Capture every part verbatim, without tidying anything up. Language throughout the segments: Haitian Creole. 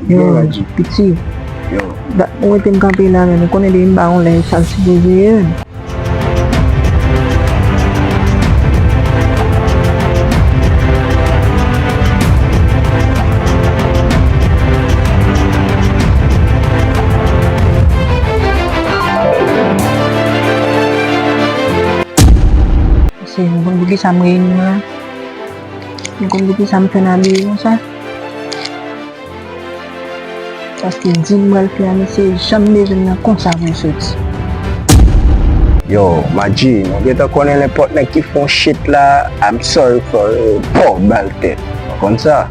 Yo, piti. Yo. Ou mete m kanpe la menm, ou konnen depi m ba yon lèy sa l sipoze ye menm. Se, nou konn poukisa m reyini la? Nou konn poukisa m fè n abiye konsa? Paske dil m pral fè a, mesye, jan m bezwen l nan konsa pou l soti. Yo, Madji, nou gentan konnen nenpòt nèg ki fè yon shit la, I'm sorry for you, paw bal tèt. Nou konn sa.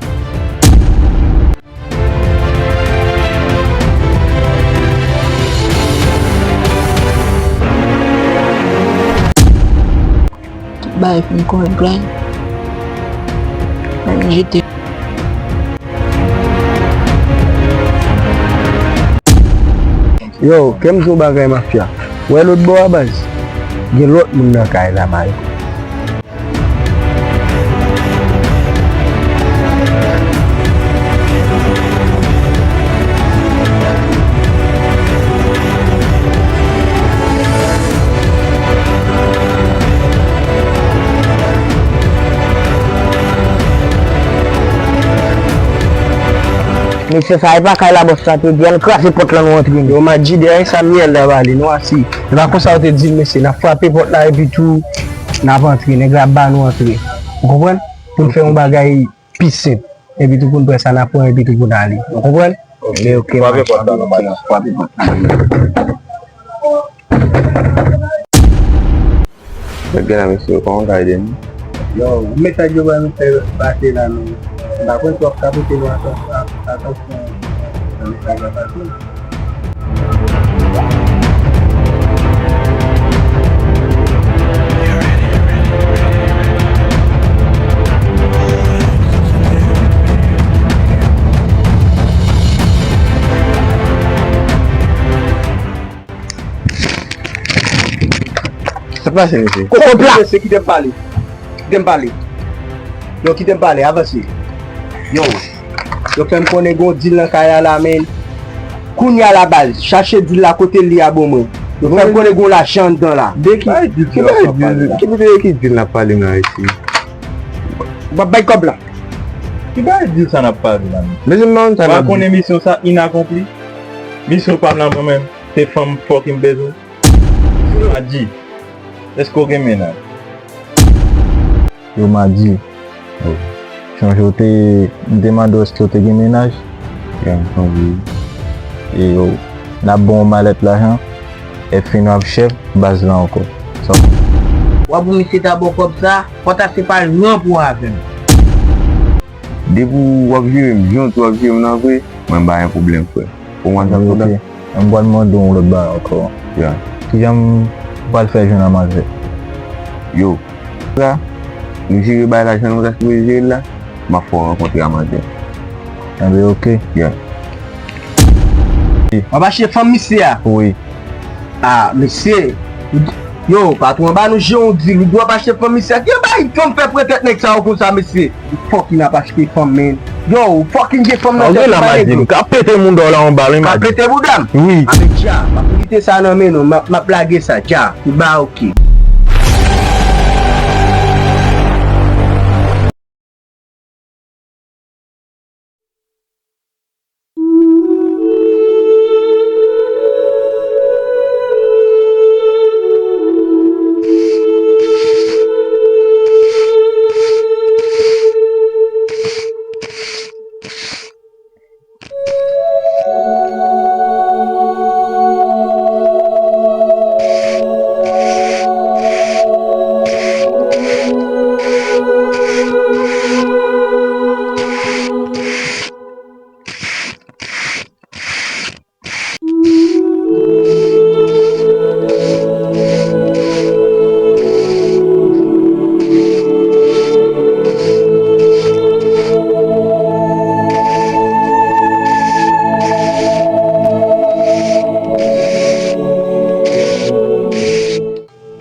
Tout bagay fin kòrèk, Brian. Mwen jete. Yo, kè m di w bagay mafya. Wè lòt bò a baz. Gen lòt moun nan kay la, Mayo. Mesye, sa e pa kay la bòs la te di, ann kraze pòt la nou antre. Yo, Madji, dèyè sa myèl la pale, nou asi. E pa konsa yo te di l, mesye, n ap frape pòt la epi tou n ap antre, nèg la ap ba nou antre. Ou konprann? Pou n fè yon bagay pi senp. Epi tou pou n pran sa n ap pran epi tou pou n ale. Ou konprann? Men ok, frape pòt la, frape pòt la. Nèg la, mesye, kòman w ka ede m? Yo, mesaj yo ba nou fè pase la, men m pa konn si w ap ka pote nou atansyon nan mesaj la pase. Sa k pase, mesye? Koko pla! Mesye, kite m pale. Kite m pale. Yo, kite m pale, avanse. Yo, yo fè m konnen gon dil nan kay la, la, men. Kounye a la, baz, chache dil la kote l ye a ban mwen. Yo fè m konnen gon lajan anndan la. De ki, ki bagay dil, ki bagay dil n ap pale nan isi? W ap bay kòb la. Ki bagay dil sa n ap pale la, men? Mesye, m pa konn sa n ap di. W a konnen misyon sa inakonpli? Misyon pa m la mwen menm. Se fanm fòk m bezwen. Yo, Madji, èske w gen mennaj? Yo, Madji, sonje w te, m te mande w èske w te gen mennaj? Ya, m sonje wi. E yo, n ap ba w malèt lajan, èp fin w ap chèf baz la ankò. Sa w ap pou misye ta ba w kòb sa, fò ta se pa l nan pou avè m. Depi w ap jere m, jan w ap jere m nan vre, mwen m pa gen pwoblèm, frè. Ou konprann sa m di w la? Ok. M pral mande w yon lòt bagay ankò. Ya. Kijan m pral fè jwenn a manzè? Yo. La, nou jere bagay la jan nou ta sipoze jere l la, m ap fè w rankontre a manzè. Enben, ok. Ya. W ap achte fanm misye a? Wi. Ah, mesye. Yo, patwon an ba nou je yon dil, ou dwe ap achte fanm misye a. Ki bagay fanm fè pran tèt nèg sa yo konsa, mesye? Ou fucking ap achte fanm, men. Yo, ou fucking gen fanm nan tèt ou, pa nèg yo. Ka pete mouda w la yon bal, wi, Madji. Ka pete bouda m? Wi. Avèk dja, m ap kite sa nan men nou, m ap, m ap lage sa, dja. Tout bagay ok.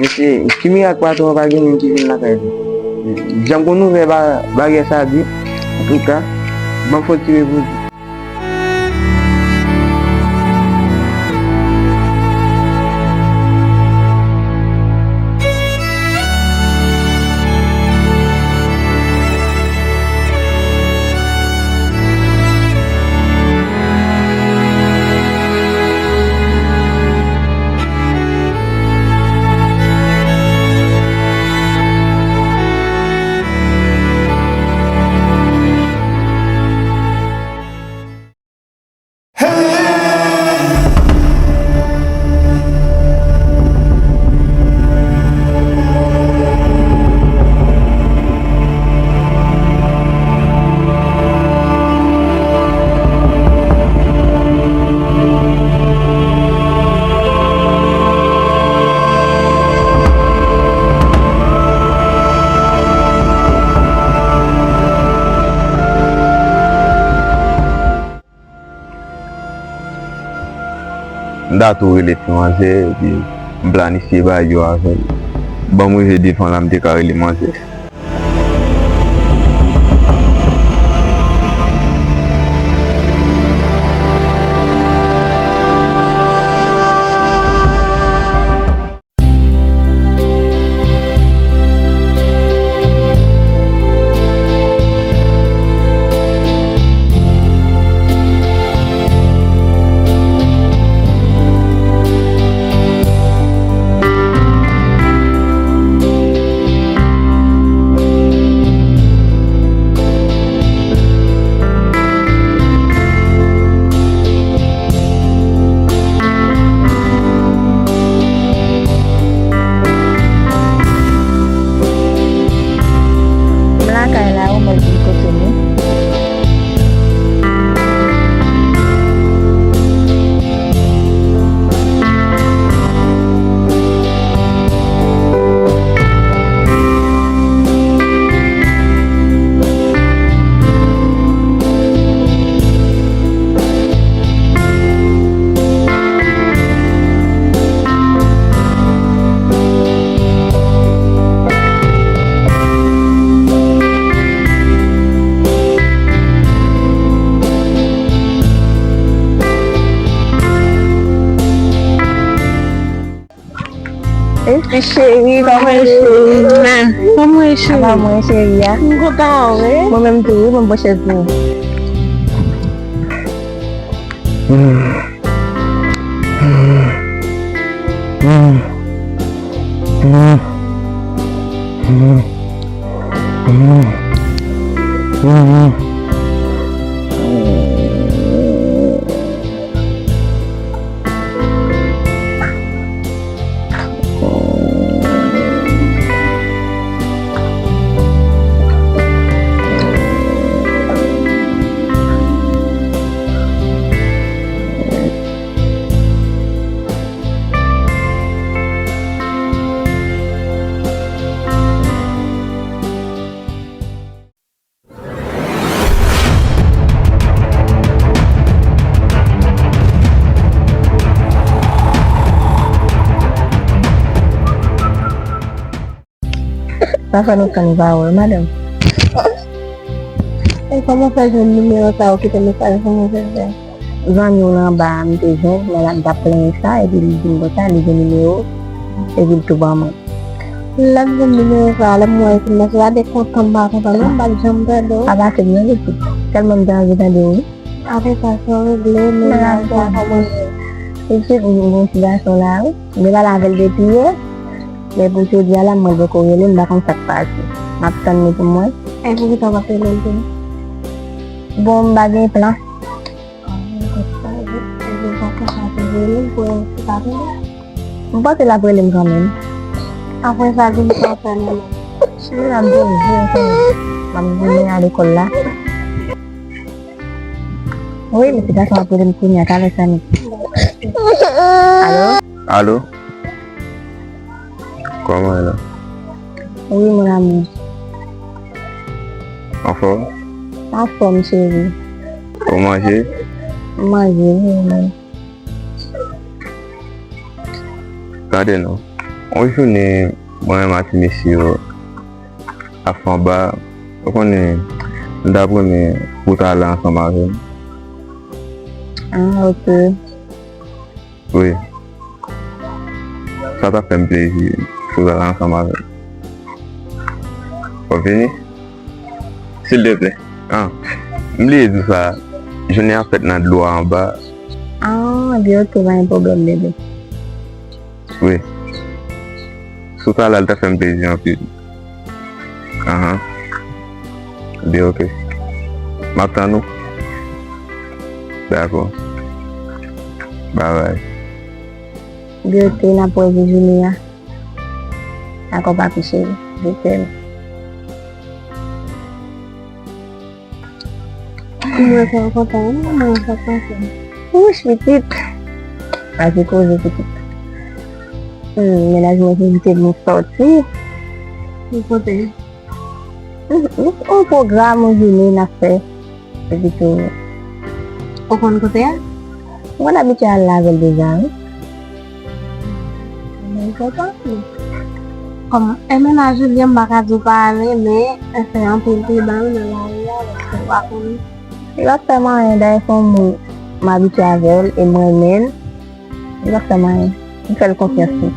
Mesye, ki mirak patwon an pa gen moun ki vin lakay li? Jan m konn ouvè ba-, baryè sa di, antouka, ban m fè yon ti repoze. M ta tou rele ti manzè, epi m planifye bagay yo avè l. Ban m rive devan la, m te ka rele manzè. M lakay la, ou mèt vin kote nou. Wi cheri, kòman w ye cheri? Kòman w ye cheri? Apa mwen cheri a? M kontan wi. Mwen menm tou wi, mwen pran chèz pou ou. Sa fè lontan nou pa wè, madanm. E kòman w fè jwenn nimewo sa a, w kite mesaj pou mwen silvouplè? Zanmi w nan anba a, m te jwenn, men l ap t ap plenyen sa, epi li di m konsa, li gen nimewo, epi l tou ban mwen. L ap jwenn nimewo sa a, lè m wè epi m nan sou a de kontan m pa kontan non, m pa t janm pèdi w. Pa pase m non pitit. Sèlman m te anvi tande w wi. Apre sa, sa regle, mennaj la kòmanse. Pitit, m gen yon ti gason la wi. M te pale avè l depi yè, men pou jodi a la, mwen poko rele l, m pa konn sa k pase. M ap tann li pou m wè. E poukisa w p ap rele l tou? Bon, m pa gen plan. M panse l ap rele m kanmenm. Apre sa, di m sa w fè nan men. Cheri, m ap goumen, m ap goumen a lekòl la. Wi, men ti gason ap rele m kounye a, talè sa nèt. Alo? Alo? Kòman w ye la? Wi, mon amour. Anfòm? Anfòm, cheri. Ou manje? M manje, wi, ou menm? Tande non. Yon jounen, mwen menm ak ti mesye yo ap fè yon ba, ou konnen, m t ap renmen pou w t ale ansanm avè m. Ah, ok. Wi. Sa t ap fè m plezi si w t al ansanm avè m. W ap vini? Silteplè. Ah, m bliye di w sa. Jounen an fèt nan dlo a anba. Ah, ebyen, ok, pa gen pwoblèm, bebe. Wi. Si w t al la, l t ap fè m plezi anpil. Ahan. Byen, ok. M ap tann ou. Dakò. Babay. Byen, ok, n ap wè jou jounen an. Dakò, papi cheri. Je t'aime. Mwen fè w kontan wi, manman, sa k pase? Wouch, pitit. Pa gen koze, pitit. Hmm, mennaj mwen te envite nou sòti. Pou kote? Hmm, hmm, yon pwogram, yon jounen n ap fè. Epi tou. Ou konn kote a? Mwen abitye al la avè l deja, wi. Fè tankou. Kòm M N A Julien, m pa ka di w pa ale, men fè anpil pridan nan lari a, paske w pa konnen. Li p ap fè m anyen, dayè se yon moun m abitye avè l e m renmen l. Li p ap fè m anyen. M fè l konfyans tou.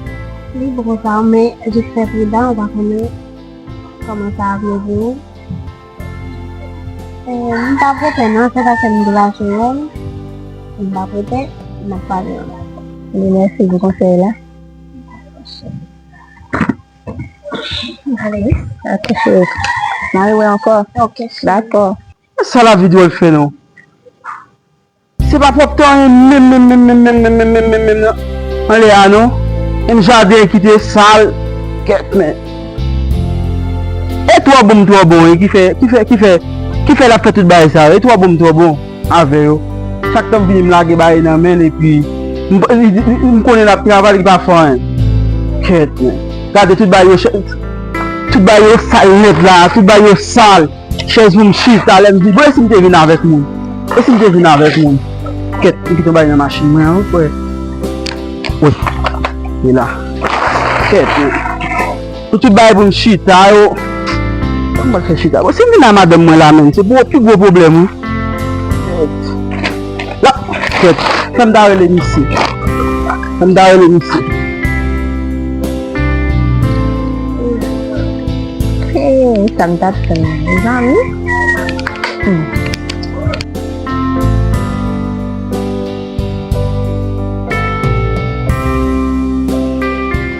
Li bon konsa, men jis fè pridan, ou pa konnen kòman sa ap leve w. Eh, m p ap rete non, se paske m te lage w. M p ap rete, n ap pale ankò. Mèsi pou konsèy la. Ale. Ok, cheri. N a rewè ankò. Ok, cheri. Dakò. Sa lavi dwòl fè non. Se pa pwòpte anyen menm, menm, menm, menm, menm, menm, menm, menm, menm, menm, nan anlè a non. Yon jaden ki te sal. Kèt, men. E twò bon m twò bon, e ki fè, ki fè, ki fè, ki fè l ap fè tout bagay sa yo. E twò bon m twò bon avè yo. Chak tan m vini, m lage bagay nan men l, epi m, m, m, m konnen l ap travay, li pa fè anyen. Kèt, men. Gade tout bagay yo, ch-, tout bagay yo sal nèt la, tout bagay yo sal. Chèz pou m chita, lè m di, bon, e si m te vin avèk moun? E si m te vin avèk moun? Kèt, m kite yon bagay nan machin mwen an, wi, frè. Wi, e la. Kèt, wi. Pou tout bagay pou m chita yo. Kòman m pral fè chita? Bon, si m vin ak madanm mwen la menm, se pou pi gwo pwoblèm, wi. Kèt. La, kèt. Fè m ta rele misye. Fè m ta rele misye. Hey, sa m t ap tann, mezanmi. Hmm.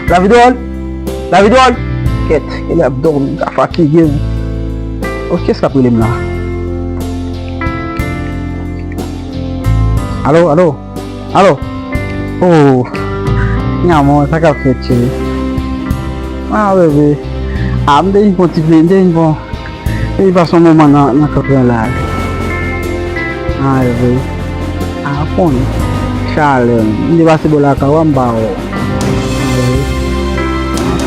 Lavi dwòl! Lavi dwòl! Kèt, e lè ap dòmi, m ta fatige, wi. Oh, kiyès k ap rele m la? Alo, alo? Alo? Oh, nyan mwen, sa k ap fèt, cheri? Ah, bebe. Ah, m te vin pran ti plen, m te vin pran, m te vin pase yon moman nan, nan kanpe an la. Ah, bebe. Ah, w konnen. Chalè, m te pase bò lakay ou a, m pa wè w. Ah, bebe.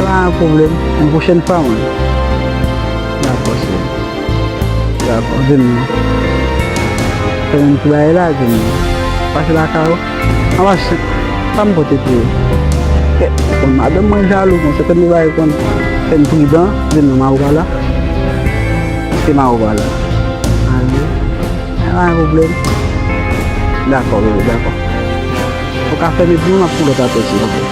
Ah, pa gen pwoblèm. Yon pwochèn fwa, mwen. Dakò, cheri. Dakò, vin non. Fè yon ti bagay la, vin non. Pase lakay ou. An pase, pa m pote pou ou. Kèt, konn madanm mwen jalou, konn sèten bagay konn fè m pridan, vin non, ma ou pa la. Se ma ou pa la. Alò, pa gen pwoblèm. Dakò, bebe, dakò. Ou ka fèmen pou mwen, m ap pran lòt apèl si w vle.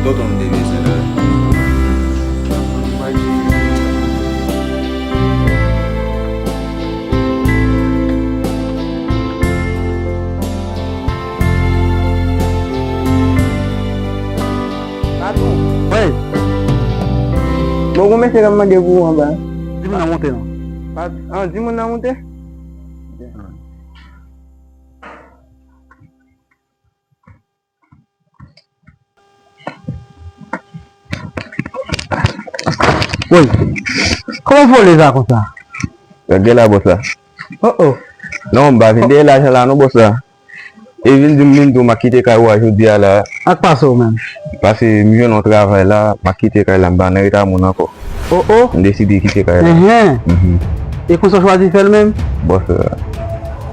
Tonton m te bezwen la. Patwon. Wi. Bon, gon mesye k ap mande pou ou anba. Di moun nan monte non. Pat-, an, di moun nan monte? Woy, kòman w vole sa konsa? Gade la, bòs la. Oh, oh. Non, m pa vin dèyè lajan la non, bòs la. E vin di m, vin di w m ap kite kay ou a jodi a la. Sa k pase w menm? Paske m jwenn yon travay la, m ap kite kay la, m pa nan eta moun ankò. Oh, oh. M deside kite kay la. Enhen. Mhm. E konsa w chwazi fè l menm? Bòs la.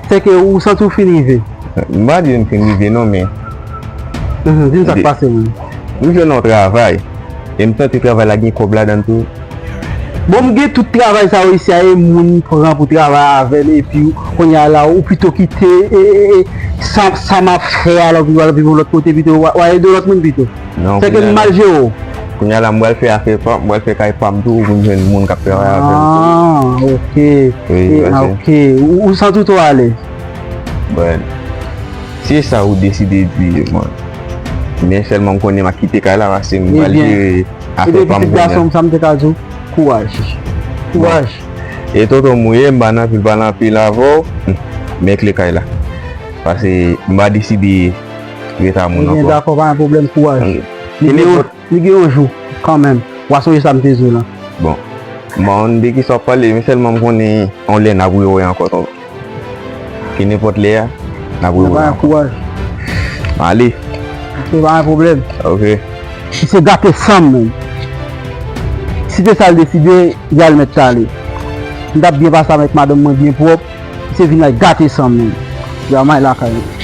Sèke ou santi w fin rive? M pa di m fin rive non, men. Mhm, di m sa k pase menm. M jwenn yon travay. E m santi travay la gen kòb ladan l tou. Bon, m gen tout travay sa yo isi a, e moun pran pou travay avè m, epi kounye a la, ou pito kite, e, e, e, sa, sa m ap fè a la, ou pito al viv yon lòt kote, pito w a, w a ede yon lòt moun pito. Non, sèke m mal jere w. Kounye a la, m pral fè afè pa m, m pral fè kay pa m tou, pou m jwenn moun k ap travay avè m tou. Ah, ok. Wi, e, ah, ok. Ou, ou santi w twò alèz? Bon, si se sa ou deside di, bon. Men sèlman m konnen m ap kite kay la, paske m pral jere afè pa m kounye a. Ebyen, pitit gason m, sa m te ka di w, kouraj. Kouraj. E tonton m ou ye, m pa nan anpil pale anpil avè w, men kle kay la. Paske m pa deside Rete a moun ankò. Ebyen, dakò, pa gen pwoblèm, kouraj. Li gen yon, li gen yon jou, kanmenm. W a sonje sa m te di w lan. Bon. Bon, de kisa w ap pale, men sèlman m konnen yon lè n ap rewè ankò, tonton. Ke nenpòt lè a, n ap rewè ankò. Kouraj. Ale. Ok, pa gen pwoblèm. Ok. Si se gate san m, menm. Si se sa l deside, y al mèt ale. M t ap byen pase avèk madanm mwen byen pwòp. Se vin la gate san m menm. Dramay lakay mwen.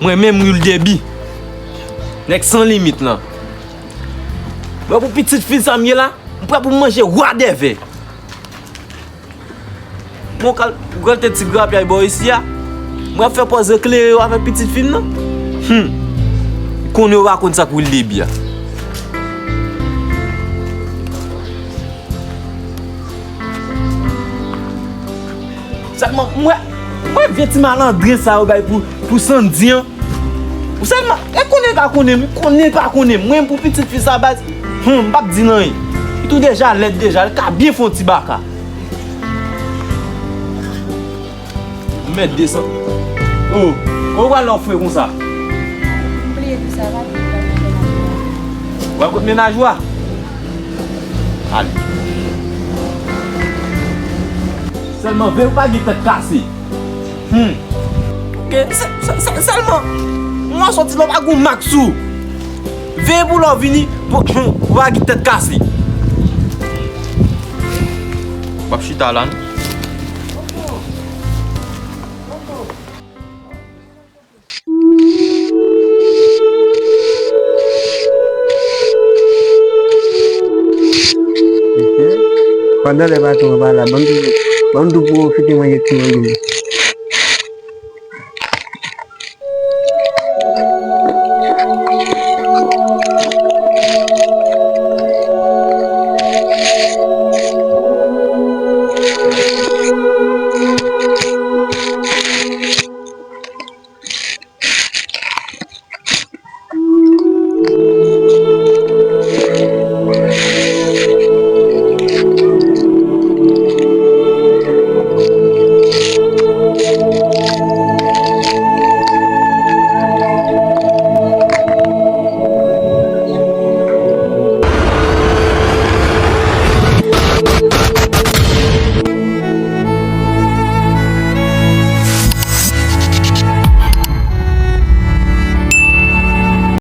Mwen menm, Wildebi, nèg san limit lan. Mwen, pou pitit fi sa m ye la, m prè pou m manje wa dèvè. Bon, kal-, kalite ti grapyay bò isi a. Mwen ap fè pòz eklere yo avèk pitit fi m nan. Hum. Konnen yo pa konn sa k Wildebi a. Sèlman, mwen, mwen vye ti malandren sa yo bay pou, pou Sandy an. Ou sèlman, e konnen pa konnen m, konnen pa konnen m. Mwen pou pitit fi sa baz, hum, m p ap di l anyen. Li tou deja lèd deja, li ka byen fè yon ti baka. Mèt desann. Oh, ou pral ofre konsa. M bliye di sa, pa bliye, pa bliye. W al kot mennaj ou a? Ale. Sèlman veye w pa gen tèt kase. Hmm. Ok, sè-, sè-, sè-, sèlman, mwen sòti la w pa gon mak sou. Veye pou lè w vini, pou, pou w pa gen tèt kase. W ap chita la, non? Mesye, pandan lè patwon an pa la, ban m tou, ban m tou pwofite manje ti mango m.